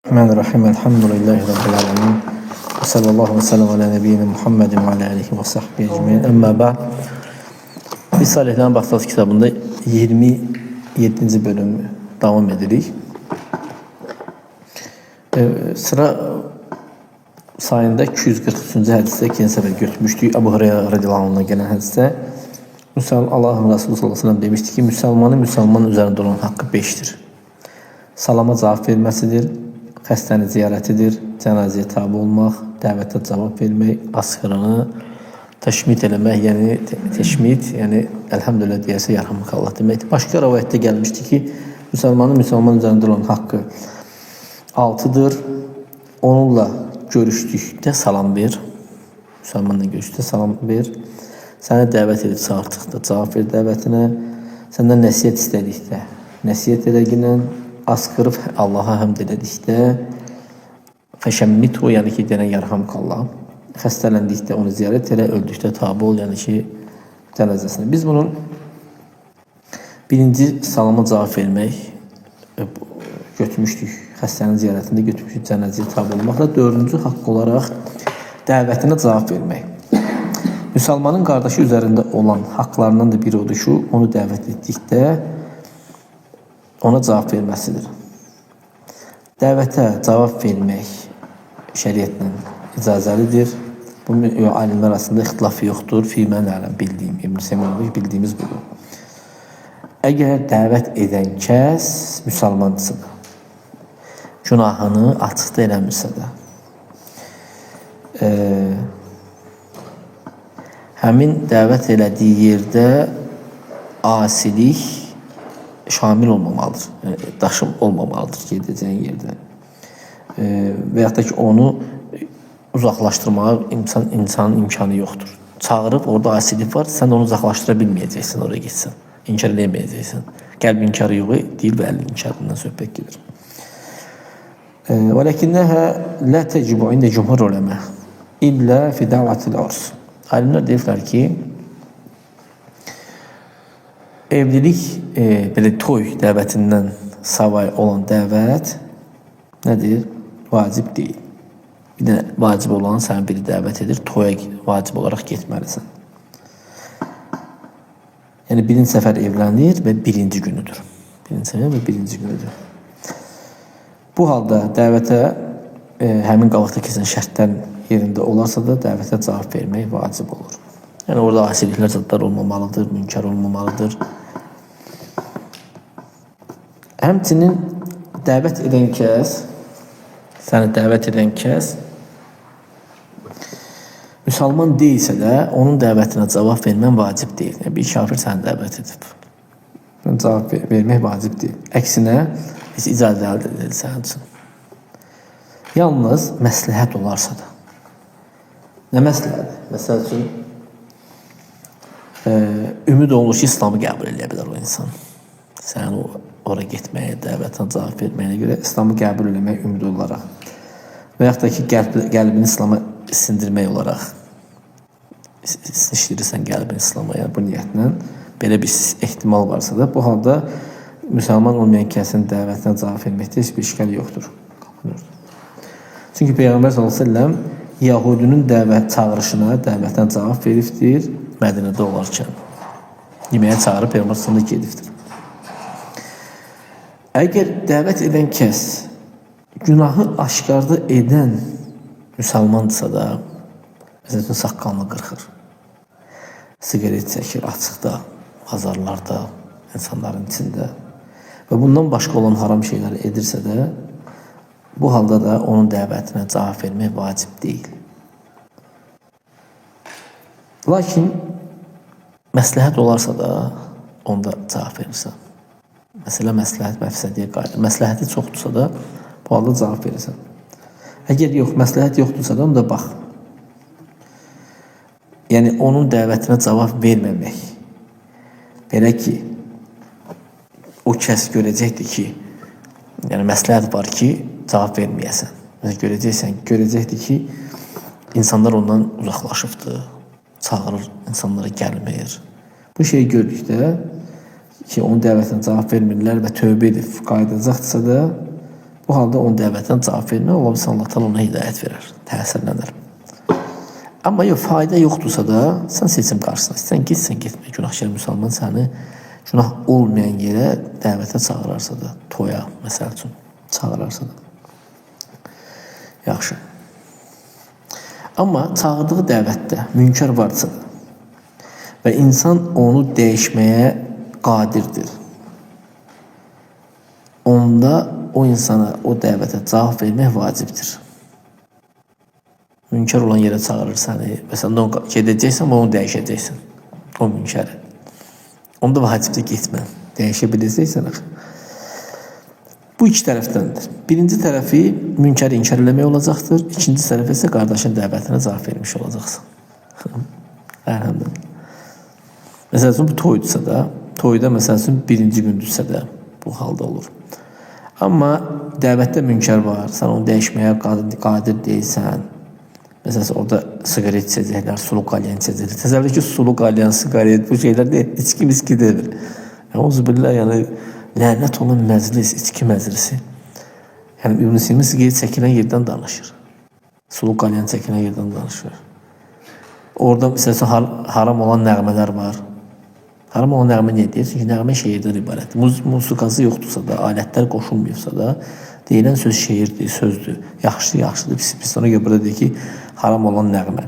Bismillahirrahmanirrahim. Elhamdülillahi Rabbil alemin. Və sallallahu və səlləm alə nəbiyyina Muhammedin və alə alihi və sahbihi ecmaîn. Əmmə ba'd. Biz Salihlərin Baxtası kitabında 27-ci bölümü davam edirik. Sıra sayında 243-cü hədisdə ikinci səfər götürmüşdük. Əbu Hüreyrə radiyallahu anhdan gələn hədisdə Allahın Resulü sallallahu əleyhi və səlləm demişdi ki, müsəlmanın müsəlmanın üzərində olan haqqı 5-dir. Salama cavab verməsidir, xəstəni ziyarətidir, cənazəyə tabi olmaq, dəvətə cavab vermək, asqırını təşmit eləmək, yəni təşmit, yəni əlhəmdülillah deyərsə yarhamukallah deməkdir. Başqa rəvayətdə gəlmişdi ki, müsəlmanın müsəlman üzərində olan haqqı 6-dır. Onunla görüşdükdə salam ver. Müsəlmanla görüşdükdə salam ver. Səni dəvət edib çağırdıqda cavab ver dəvətinə. Səndən nəsihət istədikdə nəsihət eləginən, asqırıb Allaha həmd elədikdə fəşəmmitu, yəni ki, denən yarhamukallah. Xəstələndikdə onu ziyarət elə, öldükdə tabi ol, yəni ki, cənazəsinə. Biz bunun birinci salama cavab vermək götürmüşdük. Xəstənin ziyarətində götürmüşdük cənazəyə tabi olmaqla. Dördüncü haqq olaraq dəvətinə cavab vermək. Müsəlmanın qardaşı üzərində olan haqlarından da biri odur ki, onu dəvət etdikdə ona cavab verməsidir. Dəvətə cavab vermək şəriətlə icazəlidir. Bu alimlər arasında ixtilaf yoxdur. Fimən ələm bildiyim, İbn Seymiyyənin bildiyimiz budur. Əgər dəvət edən kəs müsəlmandırsa da, günahını açıqda eləmirsə də, həmin dəvət elədiyi yerdə asilik şamil olmamalıdır. Yəni, daşım olmamalıdır gedəcəyin yerdə. Və yaxud da ki, onu uzaqlaşdırmağa insanın imkanı yoxdur. Çağırıb, orada asilik var, sən onu uzaqlaşdıra bilməyəcəksən, oraya getsən. İnkar eləməyəcəksən. Qəlb inkarı yox, dil və əl inkarından söhbət gedir. وَلَكِنَّهَا لَا تَجِبُ عِنْدَ جُمْهُرِ الْعُلَمَاء إِلَّا فِي دَعْوَةِ الْعُرْسِ. Alimlər deyirlər ki, evlilik, belə toy dəvətindən savay olan dəvət nədir? Vacib deyil. Bir də vacib olan səni biri dəvət edir, toya vacib olaraq getməlisən. Yəni birinci səfər evlənir və birinci günüdür. Birinci səfər və birinci günüdür. Bu halda dəvətə həmin qabaqda keçən şərtlərin yerində olarsa da dəvətə cavab vermək vacib olur. Yəni orada asiliklər zadlar olmamalıdır, münkər olmamalıdır. Həmçinin dəvət edən kəs, səni dəvət edən kəs müsəlman deyilsə də onun dəvətinə cavab vermən vacib deyil. Yəni, bir kafir səni dəvət edib. Cavab vermək vacib deyil. Əksinə, heç icazəli deyil sənin üçün. Yalnız məsləhət olarsa da. Nə məsləhədir? Məsəl üçün, ümid olunur ki, İslamı qəbul eləyə bilər o insan. Sənin ora getməyə, dəvətinə cavab verməyinə görə İslamı qəbul eləmək ümid olaraq və yaxud da ki, qəlbini İslama sindirmək olaraq sinişdirirsən qəlbini İslama, yəni bu niyyətlə belə bir ehtimal varsa da, bu halda müsəlman olmayan kəsin dəvətinə cavab verməkdə heç bir işgal yoxdur. Çünki Peyğəmbər sallallahu əleyhi və səlləm Yahudinin dəvət çağırışına, dəvətinə cavab veribdir Mədinədə olarkən. Yeməyə çağırıb Peyğəmbər sallallahu əleyhi və səlləm gedibdir. Əgər dəvət edən kəs günahı aşkarda edən müsəlmandırsa da, məsəl üçün saqqalını qırxır, siqaret çəkir açıqda, bazarlarda, insanların içində və bundan başqa olan haram şeyləri edirsə də, bu halda da onun dəvətinə cavab vermək vacib deyil. Lakin məsləhət olarsa da onda cavab verirsən. Məsələ məsləhət məfsədiyə qayıdır. Məsləhəti çoxdursa da bu halda cavab verirsən. Əgər yox, məsləhət yoxdursa da onda bax. Yəni onun dəvətinə cavab verməmək. Belə ki, o kəs görəcəkdir ki, yəni məsləhət var ki, cavab verməyəsən. Məsələn, görəcəkdir ki, insanlar ondan uzaqlaşıbdır, çağırır, insanlara gəlmir. Bu şeyi gördükdə ki, onun dəvətinə cavab vermirlər və tövbə edib qayıdacaqdırsa da, Bu halda onun dəvətinə cavab vermək ola bilsin Allah Taala ona hidayət verər, təsirlənər. Amma yox, fayda yoxdursa da sən seçim qarşısında. Sən get, sən getmə. Günahkar müsəlman səni günah olmayan yerə dəvətə çağırarsa da, toya məsəl üçün çağırarsa da. Yaxşı. Amma çağırdığı dəvətdə münkər varsa da və insan onu dəyişməyə qadirdir. Onda o insana o dəvətə cavab vermək vacibdir. Münkər olan yerə çağırır səni və sən də onu gedəcəksən və onu dəyişəcəksən. O münkəri. Onda vacibdir getmə. Dəyişə biləcəksən axı. Bu iki tərəfdəndir. Birinci tərəfi münkəri inkar eləmək olacaqdır. İkinci tərəfi isə qardaşın dəvətinə cavab vermiş olacaqsan. Əlhamdülillah. Məsəl üçün bu toydursa da, toyda məsəl üçün birinci gündürsə də bu halda olur. Amma dəvətdə münkər var, sən onu dəyişməyə qadir deyilsən. Məsələn, orada siqaret içəcəklər, sulu qalyan içəcəklər. Təsəvvür ki, sulu qalyan, siqaret, bu şeylər deyil, içki miski demir. Euzubillah, yəni lənət olan məclis, içki məclisi. Yəni İbn Sina siqaret çəkilən yerdən danışır. Sulu qalyan çəkilən yerdən danışır. Orada məsələn haram olan nəğmələr var. Haram olan nəğmə niyə deyir? Çünki nəğmə şeirdən ibarətdir. Musiqası yoxdursa da, alətlər qoşulmayıbsa da, deyilən söz şeirdir, sözdür. Yaxşı, yaxşıdır, pis, pis. Ona görə burada deyir ki, haram olan nəğmə.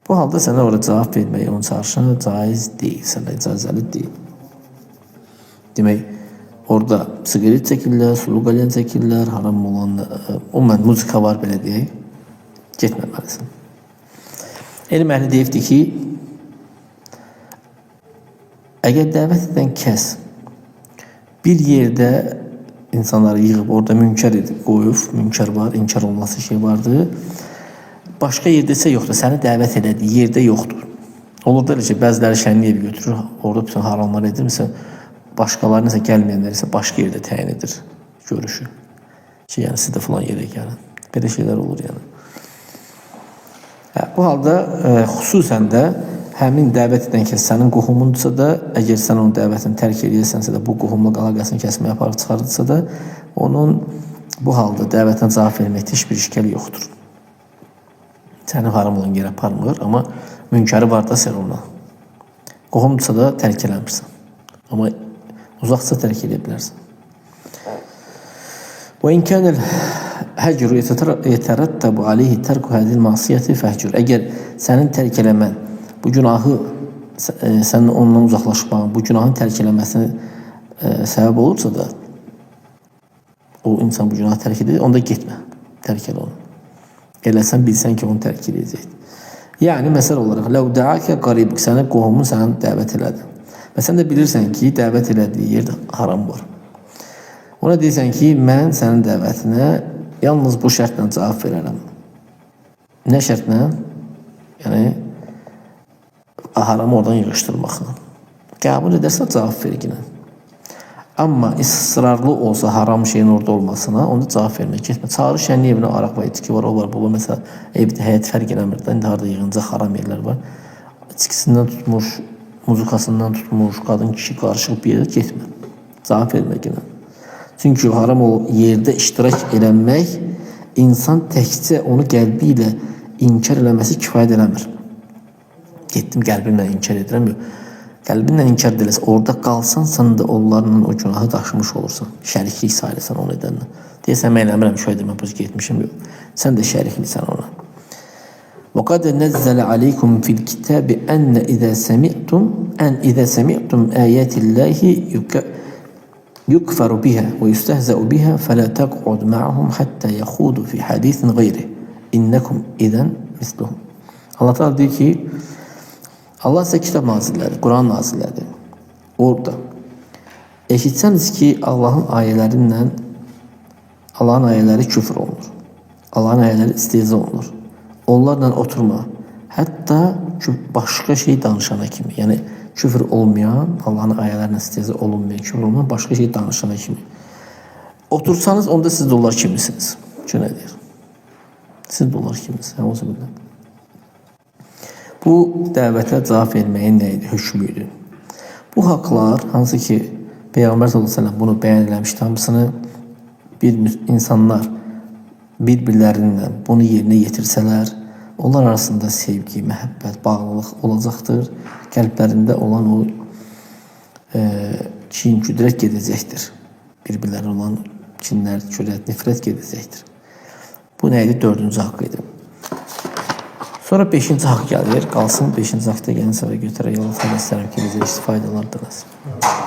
Bu halda sənə orada cavab vermək, onun çağırışına caiz deyil, sənə icazəli deyil. Demək, orada siqaret çəkirlər, sulu qalyan çəkirlər, haram olan, o muzika var, belə deyək, getməməlisin. Elm əhli deyibdir ki, əgər dəvət edən kəs bir yerdə insanları yığıb, orada münkər edib, qoyub, münkər var, inkar olunması şey vardır. Başqa yerdə isə yoxdur, səni dəvət elədiyi yerdə yoxdur. Olur da elə ki, bəziləri şənlik evi götürür, orada bütün haramlar edir, məsələn, başqalarına isə gəlməyənlər isə başqa yerdə təyin edir görüşü. Ki, yəni siz də filan yerə gəlin. Belə şeylər olur yəni. Hə, bu halda xüsusən də həmin dəvət edən kəs sənin qohumundursa da, əgər sən onun dəvətini tərk eləyəsənsə də, bu qohumluq əlaqəsini kəsməyə aparıb çıxardısa da, onun bu halda dəvətinə cavab verməkdə heç bir işgəl yoxdur. Səni haram olan yerə aparmır, amma münkəri var da sən ona. Qohumdursa da tərk eləmirsən. Amma uzaqsa tərk eləyə bilərsən. Və in kânel həcru yetərəttəbu aleyhi tərku hədil masiyyəti fəhcür. Əgər sənin tərk eləmən, bu günahı sənin ondan uzaqlaşmağın, bu günahın tərk eləməsinə səbəb olursa da, o insan bu günahı tərk edir, onda getmə, tərk elə onu. Eləsən, bilsən ki, onu tərk edəcəkdir. Yəni, məsəl olaraq, ləv dəakə qaribuk, səni qohumun səni dəvət elədi. Və sən də bilirsən ki, dəvət elədiyi yerdə haram var. Ona deyirsən ki, mən sənin dəvətinə yalnız bu şərtlə cavab verərəm. Nə şərtlə? Yəni, haramı oradan yığışdırmaqla. Qəbul edərsə cavab ver yenə. Amma israrlı olsa haram şeyin orada olmasına, onda cavab vermək getmə. Çağırış şənlik evinə araq var, içki var, o var, bu var. Məsələn, evdə həyət fərq eləmir də. İndi harada yığıncaq haram yerlər var. İçkisindən tutmuş, muzikasından tutmuş, qadın kişi qarışıq bir yerə getmə. Cavab vermək yenə. Çünki haram o yerdə iştirak eləmək, insan təkcə onu qəlbi ilə inkar eləməsi kifayət eləmir. Getdim qəlbimlə inkar edirəm. Yox. Qəlbinlə inkar eləsə, orada qalsan, sən də onlarla o günahı daşımış olursan. Şəriklik sayılırsan onu edənlə. Deyəsən, mən eləmirəm, şöyle mən bu getmişim. Yox. Sən də şəriklisən ona. وَقَدْ نَزَّلَ عَلَيْكُمْ فِي الْكِتَابِ أَنَّ إِذَا سَمِعْتُمْ آيَاتِ اللَّهِ يُكْفَرُ بِهَا وَيُسْتَهْزَأُ بِهَا فَلَا تَقْعُدْ مَعَهُمْ حَتَّى يَخُوضُوا فِي حَدِيثٍ غَيْرِهِ إِنَّكُمْ إِذًا مِثْلُهُمْ. Allah Teala deyir ki, Allah sizə kitab nazillədi, Quran nazillədi. Orada eşitsəniz ki, Allahın ayələri Allahın ayələri küfr olunur. Allahın ayələri istehza olunur. Onlarla oturma. Hətta başqa şey danışana kimi. Yəni küfr olmayan, Allahın ayələrinə istehza olunmayan, küfr olmayan başqa şey danışana kimi. Otursanız onda siz də onlar kimisiniz. Çünki nə deyir? Siz də onlar kimisiniz. Əuzubillah. Bu dəvətə cavab verməyin nə idi? Hökmü idi. Bu haqlar, hansı ki Peyğəmbər sallallahu əleyhi və səlləm bunu bəyan eləmişdi hamısını, Bir insanlar bir-birlərinlə bunu yerinə yetirsələr, onlar arasında sevgi, məhəbbət, bağlılıq olacaqdır. Qəlblərində olan o kin, kudrət gedəcəkdir. Bir-birlərinə olan kinlər, kudrət, nifrət gedəcəkdir. Bu nə idi? Dördüncü haqq idi. Sonra beşinci haqq gəlir. Qalsın beşinci haqda gələn səfər götürək. Allah təala istərəm ki, bizə faydalardır.